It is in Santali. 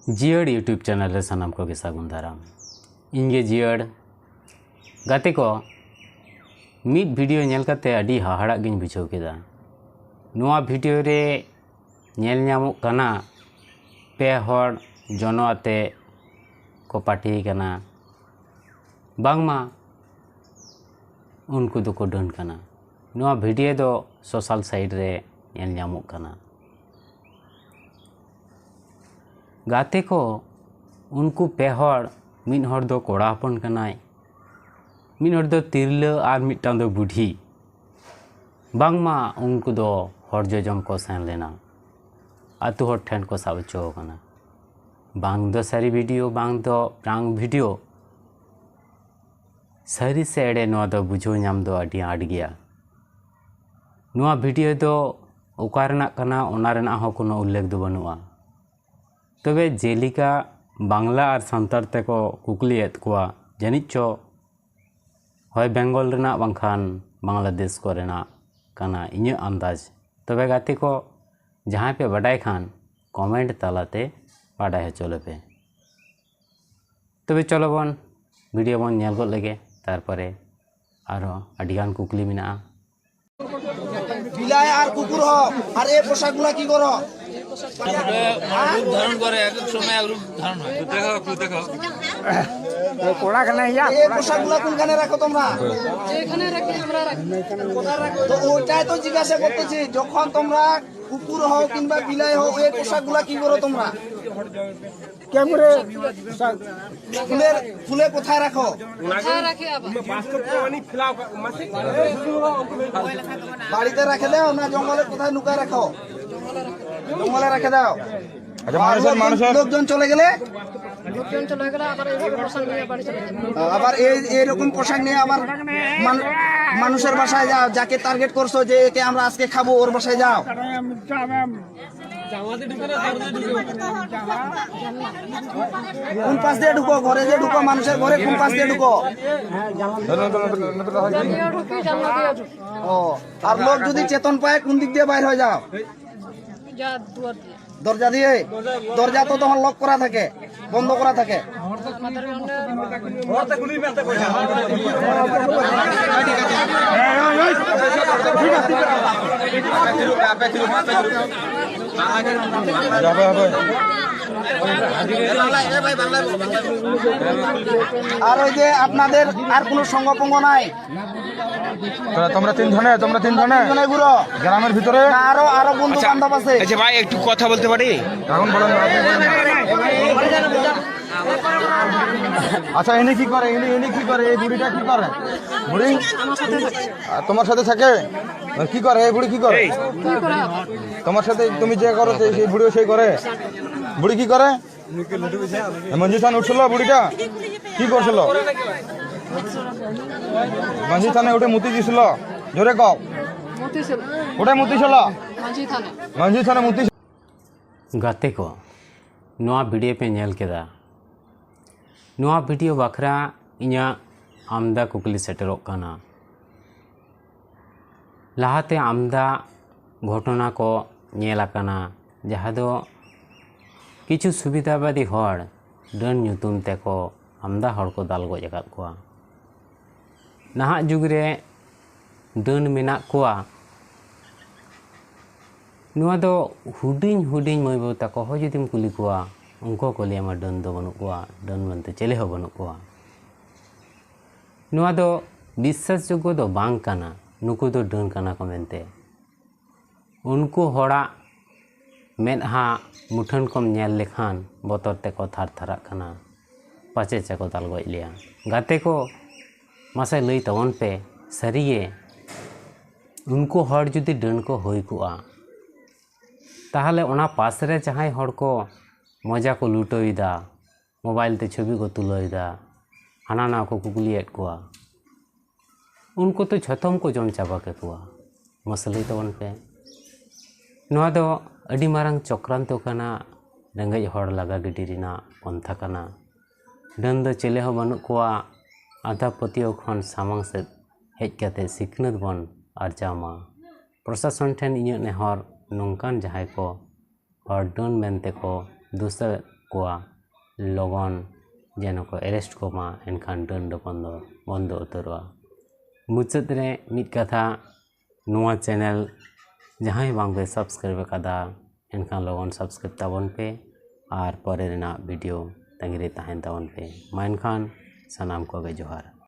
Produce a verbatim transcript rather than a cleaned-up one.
ᱡᱤᱭᱟᱹᱲ YouTube ᱪᱮᱱᱮᱞ ᱨᱮ ᱥᱟᱱᱟᱢ ᱠᱚᱜᱮ ᱥᱟᱹᱜᱩᱱ ᱫᱟᱨᱟᱢ᱾ ᱤᱧ ᱜᱮ ᱡᱤᱭᱟᱹᱲ᱾ ᱜᱟᱛᱮ ᱠᱚ, ᱢᱤᱫ ᱵᱷᱤᱰᱤᱭᱳ ᱧᱮᱞ ᱠᱟᱛᱮ ᱟᱹᱰᱤ ᱦᱟᱦᱟᱲᱟᱜ ᱜᱤᱧ ᱵᱩᱡᱷᱟᱹᱣ ᱠᱮᱫᱟ᱾ ᱱᱚᱣᱟ ᱵᱷᱤᱰᱤᱭᱳ ᱨᱮ ᱧᱮᱞ ᱧᱟᱢᱚᱜ ᱠᱟᱱᱟ, ᱯᱮ ᱦᱚᱲ ᱡᱚᱱᱚᱜ ᱟᱛᱮ ᱠᱚ ᱯᱟᱹᱴᱤ ᱠᱟᱱᱟ᱾ ᱵᱟᱝᱢᱟ ᱩᱱᱠᱩ ᱫᱚᱠᱚ ᱰᱟᱹᱱ ᱠᱟᱱᱟ᱾ ᱱᱚᱣᱟ ᱵᱷᱤᱰᱤᱭᱳ ᱫᱚ ᱥᱳᱥᱟᱞ ᱥᱟᱭᱤᱴ ᱨᱮ ᱧᱮᱞ ᱧᱟᱢᱚᱜ ᱠᱟᱱᱟ᱾ ᱜᱟᱛᱮ ᱠᱚ, ᱩᱱᱠᱩ ᱯᱮ ᱦᱚᱲ, ᱢᱤᱫ ᱦᱚᱲ ᱫᱚ ᱠᱚᱲᱟ ᱦᱚᱯᱚᱱ ᱠᱟᱱᱟᱭ, ᱢᱤᱫ ᱦᱚᱲ ᱫᱚ ᱛᱤᱨᱞᱟᱹ ᱟᱨ ᱢᱤᱫᱴᱟᱝ ᱫᱚ ᱵᱩᱰᱷᱤ᱾ ᱵᱟᱝᱢᱟ ᱩᱱᱠᱩ ᱫᱚ ᱦᱚᱲ ᱡᱚᱡᱚᱢ ᱠᱚ ᱥᱮᱱ ᱞᱮᱱᱟ, ᱟᱹᱛᱩ ᱦᱚᱲ ᱴᱷᱮᱱ ᱠᱚ ᱥᱟᱵ ᱦᱚᱪᱚ ᱟᱠᱟᱱᱟ᱾ ᱵᱟᱝ ᱫᱚ ᱥᱟᱹᱨᱤ ᱵᱷᱤᱰᱤᱭᱳ, ᱵᱟᱝ ᱫᱚ ᱯᱨᱟᱝᱠ ᱵᱷᱤᱰᱤᱭᱳ᱾ ᱥᱟᱹᱨᱤ ᱥᱮ ᱮᱲᱮ, ᱱᱚᱣᱟ ᱫᱚ ᱵᱩᱡᱷᱟᱹᱣ ᱧᱟᱢ ᱫᱚ ᱟᱹᱰᱤ ᱟᱸᱴ ᱜᱮᱭᱟ᱾ ᱱᱚᱣᱟ ᱵᱷᱤᱰᱤᱭᱳ ᱫᱚ ᱚᱠᱟ ᱨᱮᱱᱟᱜ ᱠᱟᱱᱟ, ᱚᱱᱟ ᱨᱮᱱᱟᱜ ᱦᱚᱸ ᱠᱳᱱᱳ ᱩᱞᱞᱮᱠᱷ ᱫᱚ ᱵᱟᱹᱱᱩᱜᱼᱟ᱾ ᱛᱚᱵᱮ ᱡᱮᱞᱮᱠᱟ ᱵᱟᱝᱞᱟ ᱟᱨ ᱥᱟᱱᱛᱟᱲ ᱛᱮᱠᱚ ᱠᱩᱠᱞᱤᱭᱮᱫ ᱠᱚᱣᱟ, ᱡᱟᱹᱱᱤᱡ ᱪᱚ ᱦᱚᱭ ᱵᱮᱝᱜᱚᱞ ᱨᱮᱱᱟᱜ ᱵᱟᱝᱠᱷᱟᱱ ᱵᱟᱝᱞᱟᱫᱮᱥ ᱠᱚᱨᱮᱱᱟᱜ ᱠᱟᱱᱟ, ᱤᱧᱟᱹᱜ ᱟᱱᱫᱟᱡᱽ᱾ ᱛᱚᱵᱮ ᱜᱟᱛᱮ ᱠᱚ, ᱡᱟᱦᱟᱸᱭ ᱯᱮ ᱵᱟᱰᱟᱭ ᱠᱷᱟᱱ, ᱠᱚᱢᱮᱱᱴ ᱛᱟᱞᱟᱛᱮ ᱵᱟᱰᱟᱭ ᱦᱚᱪᱚ ᱞᱮᱯᱮ᱾ ᱛᱚᱵᱮ ᱪᱚᱞᱚ ᱵᱚᱱ ᱵᱷᱤᱰᱤᱭᱳ ᱵᱚᱱ ᱧᱮᱞ ᱜᱚᱫ ᱞᱮᱜᱮ, ᱛᱟᱨᱯᱚᱨᱮ ᱟᱨᱦᱚᱸ ᱟᱹᱰᱤᱜᱟᱱ ᱠᱩᱠᱞᱤ ᱢᱮᱱᱟᱜᱼᱟ᱾ বিলাই আর কুকুর হ, আর এই পোশাকগুলা কি করো? রূপ ধারণ করে, এক এক সময় এক রূপ ধারণ হয়। এই পোশাকগুলা কোনখানে রাখো তোমরা? যেখানে রাখি আমরা রাখি। তো ওইটাই তো জিজ্ঞাসা করতেছি, যখন তোমরা কুকুর হও কিংবা বিলাই হও, এই পোশাকগুলা কি করো তোমরা? কেমনে? ফুলের, ফুলে কোথায় রাখো? কোথায় রাখে আবার? বাড়িতে রেখে দাও না জঙ্গলে কোথায় লুকায় রাখো? জঙ্গলে রেখে দাও। আচ্ছা, আর মানুষের, লোক-, মানুষের লোকজন চলে গেলে? লোকজন চলে গেলে আবার এইভাবে পোশাক নিয়ে বাড়ি চলে যাবে। আবার এই, এইরকম পোশাক নিয়ে আবার মান-, মানুষের বাসায় যাও, যাকে টার্গেট করছো যে একে আমরা আজকে খাবো, ওর বাসায় যাও। কোন পাশ দিয়ে ঢুকো? ঘরে যে ঢুকো, মানুষের ঘরে কোন পাশ দিয়ে ঢুকো? জানলা দিয়ে ঢুকি, জানলা দিয়ে ঢুকি। ও, আর লোক যদি চেতন পায়, কোন দিক দিয়ে বাইর হয়ে যাও? যা দুয়ার দিয়ে। দরজা দিয়ে, দরজা তো তখন লক করা থাকে, বন্ধ করা থাকে। আর ওই যে আপনাদের আর কোনো সঙ্গ পঙ্গ নাই? তোরা, তোমরা তিনজনে, তোমরা তিনজনে? তিনজনে ঘুরো। গ্রামের ভিতরে? না, আরো, আরো বন্ধু আচ্ছা, বান্ধব আছে। আচ্ছা ভাই, একটু কথা বলতে পারি? এখন বলেন না, আপনি বলেন না। আচ্ছা, ইনি কি করে? ইনি, ইনি কি করে? এই বুড়িটা কি করে? বুড়ি? আর তোমার সাথে থাকে? কি করে? এই বুড়ি কি করে? তোমার সাথে তুমি যে করো, সেই, সেই বুড়িও সেই করে? বুড়ি কি করে? মাঝি থানে উঠছিল বুড়িটা? কি করছিল? মাঝি থানে উঠে মুতি দিছিল? জোরে কও। মুতিছিল। উঠে মুতিছিল? মাঝি থানে। মাঝি থানে মুতি। ᱜᱟᱛᱮ ᱠᱚ, ᱱᱚᱣᱟ ᱵᱷᱤᱰᱤᱭᱳ ᱯᱮ ᱧᱮᱞ ᱠᱮᱫᱟ᱾ ᱱᱚᱣᱟ ᱵᱷᱤᱰᱤᱭᱳ ᱵᱟᱠᱷᱨᱟ ᱤᱧᱟᱹᱜ ᱟᱢᱫᱟ ᱠᱩᱠᱞᱤ ᱥᱮᱴᱮᱨᱚᱜ ᱠᱟᱱᱟ᱾ ᱞᱟᱦᱟᱛᱮ ᱟᱢᱫᱟ ᱜᱷᱚᱴᱚᱱᱟ ᱠᱚ ᱧᱮᱞ ᱟᱠᱟᱱᱟ, ᱡᱟᱦᱟᱸ ᱫᱚ ᱠᱤᱪᱷᱩ ᱥᱩᱵᱤᱫᱷᱟᱵᱟᱫᱤ ᱦᱚᱲ ᱰᱟᱹᱱ ᱧᱩᱛᱩᱢ ᱛᱮᱠᱚ ᱟᱢᱫᱟ ᱦᱚᱲ ᱠᱚ ᱫᱟᱞ ᱜᱚᱡ ᱟᱠᱟᱫ ᱠᱚᱣᱟ᱾ ᱱᱟᱦᱟᱜ ᱡᱩᱜᱽ ᱨᱮ ᱰᱟᱹᱱ ᱢᱮᱱᱟᱜ ᱠᱚᱣᱟ, ᱱᱚᱣᱟ ᱫᱚ ᱦᱩᱰᱤᱧ ᱦᱩᱰᱤᱧ ᱢᱟᱹᱭ ᱵᱟᱹᱵᱩ ᱛᱟᱠᱚ ᱦᱚᱸ ᱡᱩᱫᱤᱢ ᱠᱩᱞᱤ ᱠᱚᱣᱟ, ᱩᱱᱠᱩ ᱦᱚᱸᱠᱚ ᱞᱟᱹᱭᱟᱢᱟ, "ᱰᱟᱹᱱ ᱫᱚ ᱵᱟᱹᱱᱩᱜ ᱠᱚᱣᱟ, ᱰᱟᱹᱱ ᱢᱮᱱᱛᱮ ᱪᱮᱞᱮ ᱦᱚᱸ ᱵᱟᱹᱱᱩᱜ ᱠᱚᱣᱟ᱾" ᱱᱚᱣᱟ ᱫᱚ ᱵᱤᱥᱥᱟᱥ ᱡᱳᱜᱽᱜᱚ ᱫᱚ ᱵᱟᱝ ᱠᱟᱱᱟ, ᱱᱩᱠᱩ ᱫᱚ ᱰᱟᱹᱱ ᱠᱟᱱᱟ ᱠᱚ ᱢᱮᱱᱛᱮ᱾ ᱩᱱᱠᱩ ᱦᱚᱲᱟᱜ ᱢᱮᱫᱦᱟ ᱢᱩᱴᱷᱟᱹᱱ ᱠᱚᱢ ᱧᱮᱞ ᱞᱮᱠᱷᱟᱱ ᱵᱚᱛᱚᱨ ᱛᱮᱠᱚ ᱛᱷᱟᱨ ᱛᱷᱟᱨᱟᱜ ᱠᱟᱱᱟ, ᱯᱟᱪᱮ ᱪᱮ ᱠᱚ ᱫᱟᱞ ᱜᱚᱡ ᱞᱮᱭᱟ᱾ ᱜᱟᱛᱮ ᱠᱚ, ᱢᱟᱥᱮ ᱞᱟᱹᱭ ᱛᱟᱵᱚᱱ ᱯᱮ, ᱥᱟᱹᱨᱤᱜᱮ ᱩᱱᱠᱩ ᱦᱚᱲ ᱡᱩᱫᱤ ᱰᱟᱹᱱ ᱠᱚ ᱦᱩᱭ ᱠᱚᱜᱼᱟ, ᱛᱟᱦᱚᱞᱮ ᱚᱱᱟ ᱯᱟᱥ ᱨᱮ ᱡᱟᱦᱟᱸᱭ ᱦᱚᱲ ᱠᱚ ᱢᱚᱡᱟ ᱠᱚ ᱞᱩᱴᱟᱹᱣ ᱮᱫᱟ, ᱢᱳᱵᱟᱭᱤᱞ ᱛᱮ ᱪᱷᱚᱵᱤ ᱠᱚ ᱛᱩᱞᱟᱹᱣ ᱮᱫᱟ, ᱦᱟᱱᱟ ᱱᱟᱣᱟ ᱠᱚ ᱠᱩᱠᱞᱤᱭᱮᱫ ᱠᱚᱣᱟ, ᱩᱱᱠᱩ ᱛᱚ ᱡᱷᱚᱛᱚᱢ ᱠᱚ ᱡᱚᱢ ᱪᱟᱵᱟ ᱠᱮᱠᱚᱣᱟ᱾ ᱢᱟᱥᱮ ᱞᱟᱹᱭ ᱛᱟᱵᱚᱱ ᱯᱮ, ᱱᱚᱣᱟ ᱫᱚ ᱟᱹᱰᱤ ᱢᱟᱨᱟᱝ ᱪᱚᱠᱨᱟᱱᱛᱚ ᱠᱟᱱᱟ, ᱨᱮᱸᱜᱮᱡ ᱦᱚᱲ ᱞᱟᱜᱟ ᱜᱤᱰᱤ ᱨᱮᱱᱟᱜ ᱯᱚᱱᱛᱷᱟ ᱠᱟᱱᱟ᱾ ᱰᱟᱹᱱ ᱫᱚ ᱪᱮᱞᱮ ᱦᱚᱸ ᱵᱟᱹᱱᱩᱜ ᱠᱚᱣᱟ᱾ ᱟᱸᱫᱷᱟ ᱯᱟᱹᱛᱭᱟᱹᱣ ᱠᱷᱚᱱ ᱥᱟᱢᱟᱝ ᱥᱮᱫ ᱦᱮᱡ ᱠᱟᱛᱮ ᱥᱤᱠᱷᱱᱟᱹᱛ ᱵᱚᱱ ᱟᱨᱡᱟᱣ ᱢᱟ᱾ ᱯᱨᱚᱥᱟᱥᱚᱱ ᱴᱷᱮᱱ ᱤᱧᱟᱹᱜ ᱱᱮᱦᱚᱨ, ᱱᱚᱝᱠᱟᱱ ᱡᱟᱦᱟᱸᱭ ᱠᱚ ᱦᱚᱲ ᱰᱟᱹᱱ ᱢᱮᱱᱛᱮ ᱠᱚ ᱫᱩᱥᱟᱹᱣᱮᱫ ᱠᱚᱣᱟ, ᱞᱚᱜᱚᱱ ᱡᱮᱱᱚ ᱠᱚ arrest ᱠᱚᱢᱟ, ᱮᱱᱠᱷᱟᱱ ᱰᱟᱹᱱ ᱰᱟᱹᱯᱟᱹᱱ ᱫᱚ ᱵᱚᱱᱫᱚ ᱩᱛᱟᱹᱨᱚᱜᱼᱟ᱾ ᱢᱩᱪᱟᱹᱫ ᱨᱮ ᱢᱤᱫ ᱠᱟᱛᱷᱟ, ᱱᱚᱣᱟ channel ᱡᱟᱦᱟᱸᱭ ᱵᱟᱝ ᱯᱮ subscribe ᱟᱠᱟᱫᱟ, ᱮᱱᱠᱷᱟᱱ ᱞᱚᱜᱚᱱ subscribe ᱛᱟᱵᱚᱱ ᱯᱮ ᱟᱨ ᱯᱚᱨᱮ ᱨᱮᱱᱟᱜ video ᱛᱟᱺᱜᱤ ᱨᱮ ᱛᱟᱦᱮᱱ ᱛᱟᱵᱚᱱ ᱯᱮ᱾ ᱢᱟ ᱮᱱᱠᱷᱟᱱ ᱥᱟᱱᱟᱢ ᱠᱚᱜᱮ ᱡᱚᱦᱟᱨ᱾